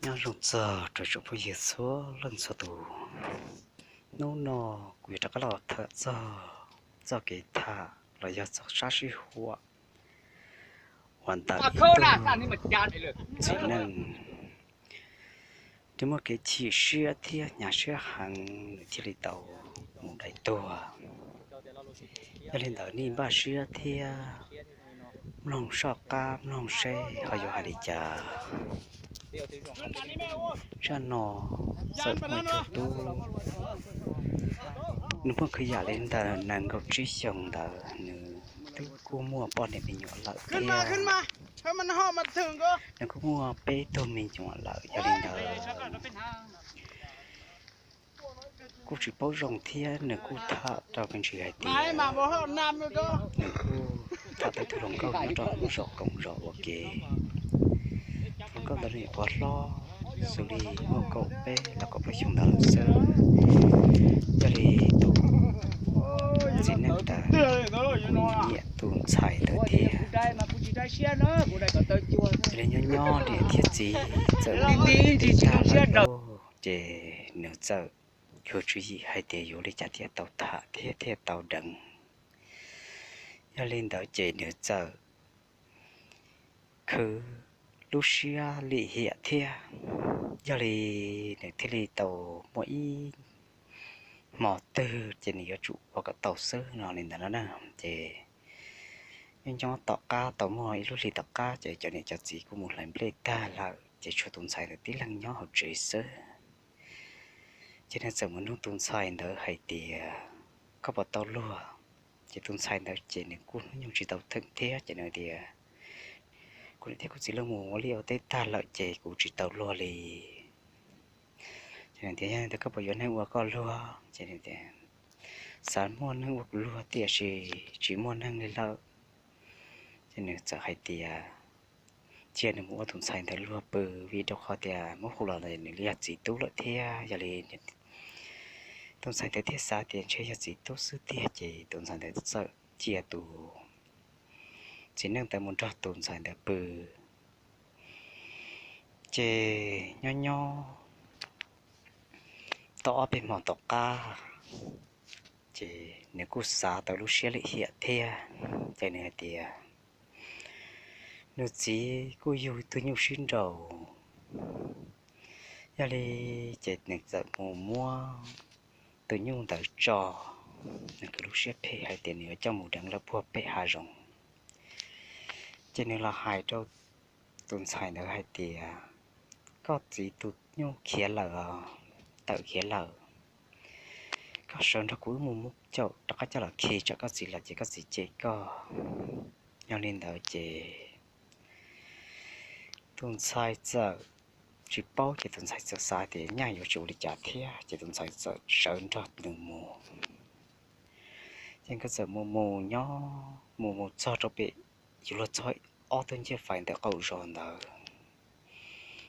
Nyob zoo txog rau tsoom phooj ywg txhua leej txhua tus. Hnub no kuv yuav rov qab los tham txog txoj kev tham los yog txoj sab sij huam uas ntawm ib tug txiv neej twb muaj kev chim siab thiab hnyav siab heev nws thiaj li tau mus dai tuag. Yog li ntawd nej npaj siab thiab mloog soj qab mloog seb ho yuav hais li cas. Zaj no txawm muaj ib tug tub, nws muaj kwv yam li ntawm nees nkaum tsib xyoos ntawd, nws twb kuj muaj poj niam me nyuam lawm thiab. Nws kuj muaj peb tug me nyuam lawm, yog li ntawd kuj tsis paub zoo thiab nws kuj tham rau me ntsis hais tias nws kuj tham tau tus hluas nkauj nyob rau hauv zos koom zos ua ke. Hluas nkauj ntawd nws yog pog hlob, xws li muaj kaum peb los kaum plaub xyoo ntawd lawm xwb. Yog li tus txiv neej ntawd kuj nyiam tus ntxhais ntawd thiab. Yog li nyob nyob niam thiab txiv txawm mus tag lawm lauj, ces nws txawm yuav tswv yim hais tias yuav li cas thiaj tau tham thiab thiaj tau deev. Yog li ntawd ces nws txawm khwv lub siab lim hiam thiab. Yog li nws thiaj li tau muaj ib hmo twg ces nws yuav tsum ua kom tau xwb no li ntawd no na. Ces nyob nyob tom qab tau muaj ib lub hlis tom qab ces cov niam cov txiv kuj mus hlais nplej tag lawm ces tshuav tus ntxhais ntawd tib leeg nyob hauv tsev xwb. Ces nws txawm mus nug tus ntxhais ntawd hais tias, koj puas tau luag? Ces tus ntxhais ntawd ces nws kuj hnub nyoog tsis tau theem thiab ces nws tias, kuv niam thiab kuv txiv leej mus ua liaj ua teb tag lawm ces kuv tsis tau luag li. Ces nws tias, yog li ntawd koj puas yuav neeg ua koj luag? Ces nws tias, xav muaj neeg ua kuv luag tiam sis tsis muaj neeg li lawm. Ces nws txawm hais tias cia nws mus ua tus ntxhais ntawd luag pw, vim rau qhov tias muab hu los nws yog txiv tub lawm thiab. Yog li tus ntxhais ntawd thiaj xav tias ntshe yog txiv tub xwb tiag ces tus ntxhais ntawd txawm cia tus txiv neej ntawd mus nrog tus ntxhais ntawd pw. Ces nyob nyob tau ob peb hmo tom qab ces nws kuj xav tau lub siab lim hiam thiab, ces nws hais tias nws txiv kuj yug tus nyuj sib nraus. Yog li ces nws txawm mus muab tus nyuj ntawd tso. Nws kwv lub siab phem hais tias nws yuav coj mus deev lawv puag pem hav zoov. Ces nws los hais rau tus ntxhais ntawd hais tias, koj txiv tus nyuj khiav lawm os, tawm khiav lawm. Koj sawv nrog kuv wb mus muab caum rov qab coj los khi tsam koj txiv los ces koj txiv cem koj. Yog li ntawd ces tus ntxhais txawm tsis paub ces tus ntxhais txawm xav tias nyaj yuav tsis ua li cas thiab ces tus ntxhais txawm sawv nrog nws mus. Ces nkawd txawm mus mus nyob mus mus txog rau pem yuav luag txog ob tug ncej fais ntawm qaum zos ntawd.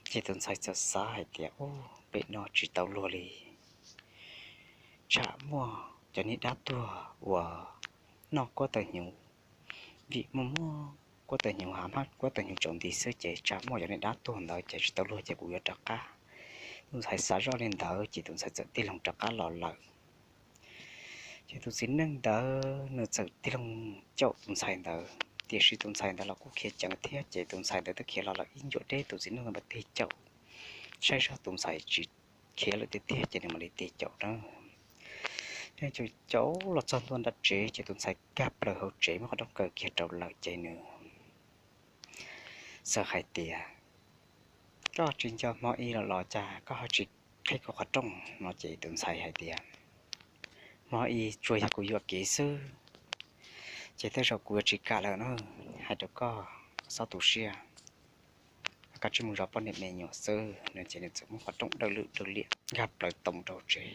Ces tus ntxhais txawm xav hais tias, ub, pem no tsis tau luag li, tsam muaj cov niag dab tuag uas noj kuab taw hnyuv, vim muaj muaj kuab taw hnyuv hav hmab kuab taw hnyuv tsaus nti xwb ces tsam muaj cov niag dab tuag ntawd ces tsis tau luag ces kuv yuav rov qab. Tus ntxhais xav zoj li ntawd ces tus ntxhais txawm tig loo rov qab los lawm. Ces tus txiv neej ntawd nws txawm tig loo caum tus ntxhais ntawd, tiam sis tus ntxhais ntawd los kuj khiav ceev thiab ces tus ntxhais ntawd twb khiav los lawm ib ncuav deb, tus txiv neej ntawd mam tig caum, saib zog tus ntxhais tsis khiav lawm tiag tiag ces nws mam li tig caum na. Caum caum los txog ntua nram tsev ces tus ntxhais nkag plaws hauv tsev muab qhov rooj kaw kiag rau lawm ces nws txawm hais tias, koj tsis nco hmo ib los los cas koj ho tsis qhib kuv qhov rooj no? Ces tus ntxhais hais tias, hmo ib tsuas yog kuv yuam kev xwb, ces tej zaum kuv yuav tsis kam lawm na, hais rau koj, xob tu siab, koj tsis mus zov poj niam me nyuam xwb no. Ces nws txawm muab qhov rooj dawj lwj dawj liam nkag plaws too rau tsev.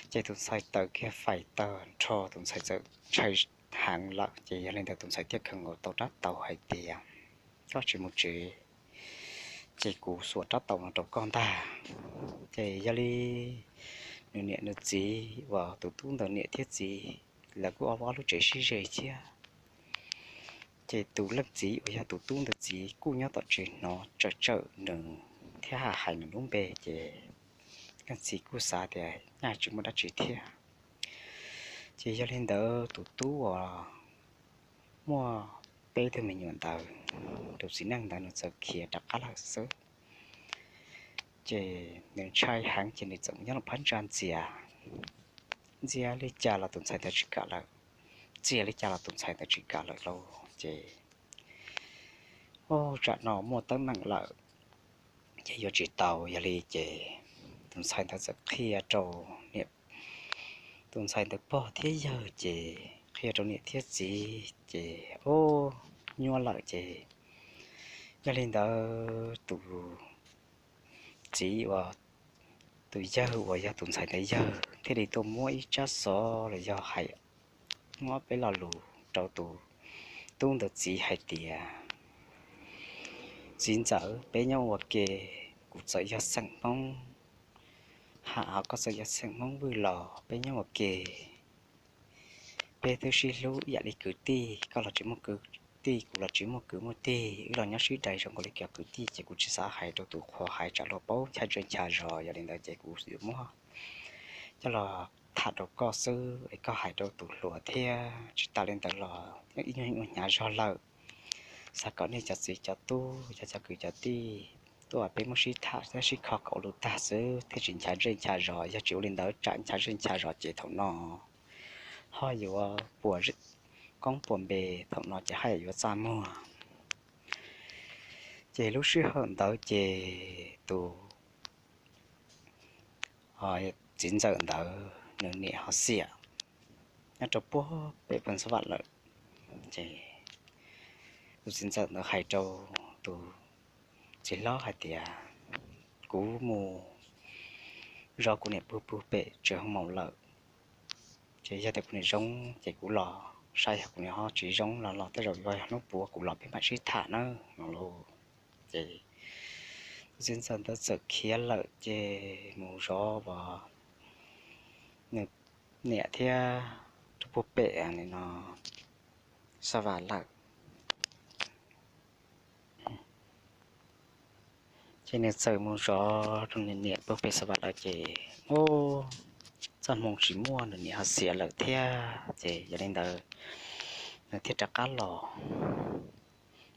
Ces tus ntxhais taws kiag fais tag nrho, tus ntxhais txawm ntshai heev lawm ces yog li ntawd tus ntxhais thiaj khaws nkaus tau rab taus hais tias, koj tsis mus tsev ces kuv xuas rab taus no rau koj ntag. Ces yog li nws niam nws txiv uas tus tub ntawd niam thiab txiv lawv kuj ob ob lub tsev sib ze thiab. Ces tus leej txiv uas yog tus tub ntawd txiv kuj nyob tom tsev hnov tsawm tsawm nws thiab hais nws lub npe ces leej txiv kuj xav tias nyaj tsis muaj dab tsi thiab. Ces yog li ntawd tus tub uas muaj peb tug me nyuam ntawd, tus txiv neej ntawd nws txawm khiav rov qab lawm xwb. Ces nws ntshai heev ces nws txawm mus nyob lub phab ntsa ntxias, ntxias li cas los tus ntxhais ntawd tsis kam lawm, ntxias li cas los tus ntxhais ntawd tsis kam lawm lauj. Ces ub, tsam no muaj teeb meem lawm ces yuav tsis tau. Yog li ces tus ntxhais ntawd txawm qhia rau niam, tus ntxhais ntawd pog thiab yawg ces qhia rau niam thiab txiv ces ub, nyuaj lawm ces yog li ntawd tus txiv uas, tus yawg uas yog tus ntxhais ntawd yawg thiaj li tuaj muab ib tsab xov los yog hais, muab peb lo lus rau tus tub ntawd txiv hais tias, txiv ntxawm, peb nyob ua ke, kuv txawm yog xeem Hmoob Ham, koj txawm yog xeem Hmoob Vwj los peb nyob ua ke, peb twb sib hlub ib yam li kwv tij, koj los tsis muaj kwv tij, kuv los tsis muaj kwv muaj tij, wb los nyob sib dai zoo nkaus li cov kwv tij ces kuv tsis xav hais rau tus qhuav hais tsam luag paub ncha zej ncha zos. Yog li ntawd ces kuv yuav muab coj los tham rau koj xwb es koj hais rau tus hluas thiab. Tsis tas li ntawd los ib nyuag hnyav zog lawm, xav kom nej cov txiv cov tub, cov, cov kwv cov tij tuaj peb muab sib tham thiab sib kho kom ua lus tag xwb thiaj tsis ncha zej ncha zos. Yog tsis ua li ntawd tsam ncha zej ncha zos ces thaum no ho yuav puas koob puas npe, thaum no ces haj yam yuav txaj muag. Ces lub sij hawm ntawd ces tus txiv ntxawm ntawd nws niam ho xiam nyob rau puag pem Phoos Xab Vam lawm. Ces tus txiv ntxawm ntawd hais rau tus txiv hlob hais tias, kuv mus zov kuv niam puag puag pem tsev hoo maum lawm, ces yog tias kuv niam zoo ces kuv los saib, yog kuv niam ho tsis zoo los los tej zaum yuav yog hnub puav kuv los peb mam sib tham nawb no lauj. Ces tus txiv ntxawm ntawd txawm khiav lawm ces mus zov uas nws niam thiab rau puag pem no Xab Vam lawm. Ces nws txawm mus zov rau nws niam puag pem Xab Vam lawm ces ub, txoj hmoo tsis muaj, nws niam ho xiam lawm thiab. Ces yog li ntawd nws thiaj rov qab los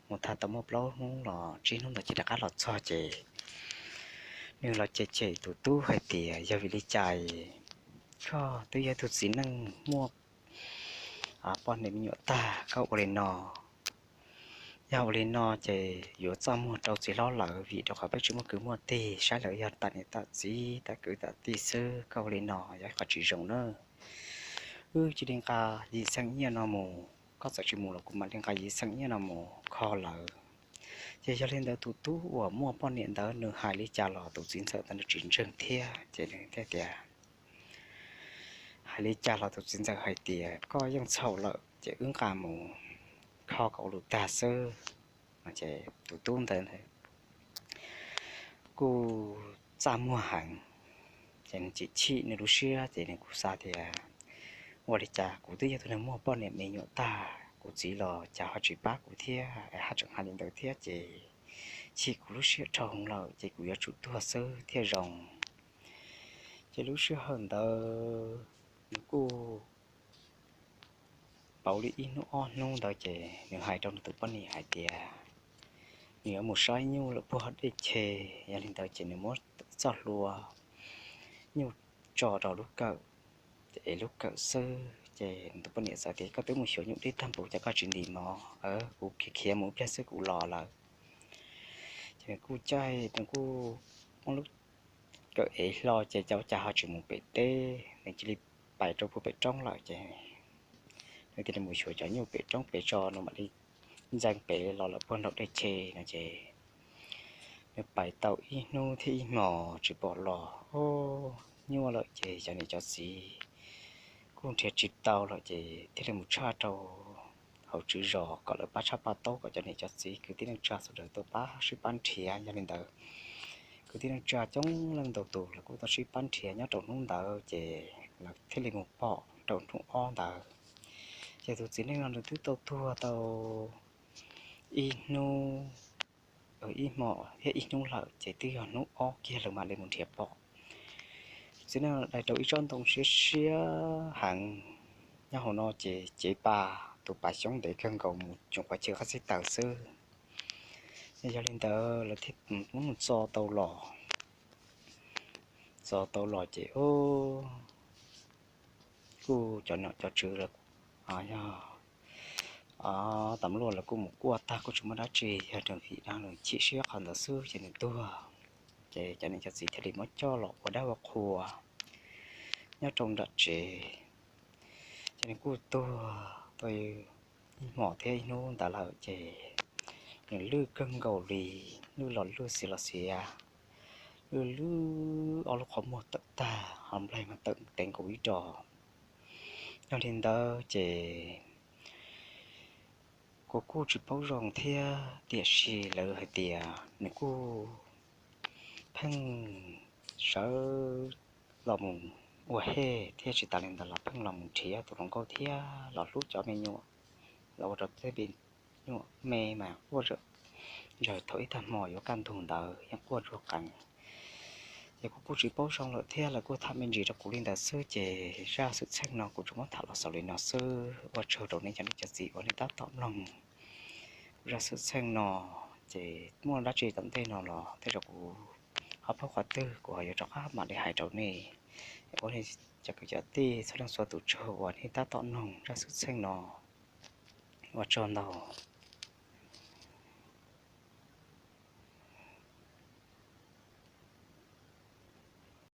mus tham tau muaj plaub hnub los tsib hnub ntawd ces rov qab los txog ces nws los cem cem tus tub hais tias, yog vim li cas koj twb yog tug txiv neej muaj poj niam me nyuam tag koj ua li no? Yog ua li no ces yuav txaj muag rau txiv hlob lawm, vim rau qhov peb tsis muaj kwv muaj tij, saib lawm yog tam niam tam txiv tam kwv tam tij xwb. Koj ua li no yog qhov tsis zoo na. Wb cia li nqa Yim Xeeb Nyiaj no mus, koj txawm tsis mus los kuv mam li nqa Yim Xeeb Nyiaj no mus kho lawv. Ces yog li ntawd tus tub uas muaj poj niam ntawd nws hais li cas los tus txiv ntxawm ntawd nws tsis ntseeg thiab, ces nws thiaj tias, hais li cas los tus txiv ntxawm hais tias koj yeej txhaum lawm ces wb nqa mus kho kom ua lus tag xwb. Ces tus tub ntawd kuj txaj muag heev, ces nws chim chim nws lub siab ces nws kuj xav tias, ua li cas kuv twb yog tus neeg muaj poj niam me nyuam tag, kuv txiv los cas ho tsis pab kuv thiab es haj tseem hais li ntawd thiab ces chim kuv lub siab dhau hwv lawm ces kuv yuav tsum tuag xwb thiaj zoo. Ces lub sij hawm ntawd nws kuj pauv li ib hnub ob hnub ntawd ces nws hais rau nws tus poj niam hais tias nws yuav mus saib nyuj lawm puag dej che, yog li ntawd ces nws muab txoj hlua nyuj tso rau lub kawm, es lub kawm xwb ces nws tus poj niam txawm tias, koj twb mus xyuas nyuj deb tag npaum cas koj tsis ntim mov? Kuv khiav khiav mus ib pliag xwb kuv los lawm. Ces nws kuj caij, nws kuj muab lub kawm ev hlo ces cas cas ho tsis mus pem teb, nws cia li pais rau puag pem roob lawm ces nws thiaj li mus xyuas cov nyuj pem roob pem tso, nws mam li ntxeev pem los lawm puag nraum dej che no ces nws pais tau ib hnub thiab ib hmos tsis pom los, nyuaj lawm ces cov niam cov txiv kuj nrhiav tsis tau lawm ces thiaj li mus tshaj rau hauv tswv zos kom lawv pab tshaj pab taub kom cov niam cov txiv kwv tij neej tsa sawv daws tau pab sib pab nrhiav. Yog li ntawd kwv tij neej tsa coob leej ntau tus lawv kuj tau sib pab nrhiav nyob rau hnub ntawd ces lawv thiaj li mus pom rau hnub ob ntawd ces tus txiv neej no nws twb tau tuag tau ib hnub ib hmos thiab ib hnub lawm ces twb yog hnub ob kiag lawv mam li mus nrhiav pom. Xwb no dai rau ib tsob ntoo siab siab heev nyob hauv no ces cev pas, tus pas xyoob ntev kawg nkaus mus tsoom qhov chaw qab txij taws xwb. Yog li ntawd lawv thiaj muab mus txo tau los. Txo tau los ces kuj cov nom cov tswv lawv, yog tam luaj lawv kuj mus kuaj tag kuj tsis muaj dab tsi, yog raws vim nws chim siab qhov ntawd xwb ces nws tuag. Ces cov niam cov txiv thiaj li muab coj los ua dab ua qhua nyob rau nram tsev. Ces nws kuj tuag tau ib hmos thiab ib hnub ntawd lawm ces nws lwj kawg nkaus li, lwj los lwj xiav los xiav, lwj lwj ob lub qhov muag tawm tag, ho nplaig mas tawm ntev nkaus ib ro. Yog li ntawd ces kuv kuj tsis paub zoo thiab, tiam sis lawv hais tias nws kuj pheej sawv los mus ua hej thiab tsis tas li ntawd los pheej los mus nrhiav tus hluas nkauj thiab los hlub cov me nyuam, los ua rau tej me nyuam me mas quaj zom zaws thaum ib tag hmo yuav kaj ntug ntawd yeej quaj ntsuag qees. Ces kuv kuj tsis paub zoo lawm thiab lawv kuj tham me ntsis rau kuv li ntawd xwb ces zaj xwm txheej no kuv tsuas muab tham los xaus li no xwb. Ua tsaug rau nej cov niam cov txiv uas nej tab tom mloog kuv zaj xwm txheej no. Ces muaj dab tsi tom ntej no los tej zaum kuv ho paub qhov twg kuv ho yuav rov qab mam li hais rau nej. Ua nej cov kwv cov tij txhua leej txhua tus tsaug uas nej tab tom mloog zaj xwm txheej no. Ua tsaug ntau.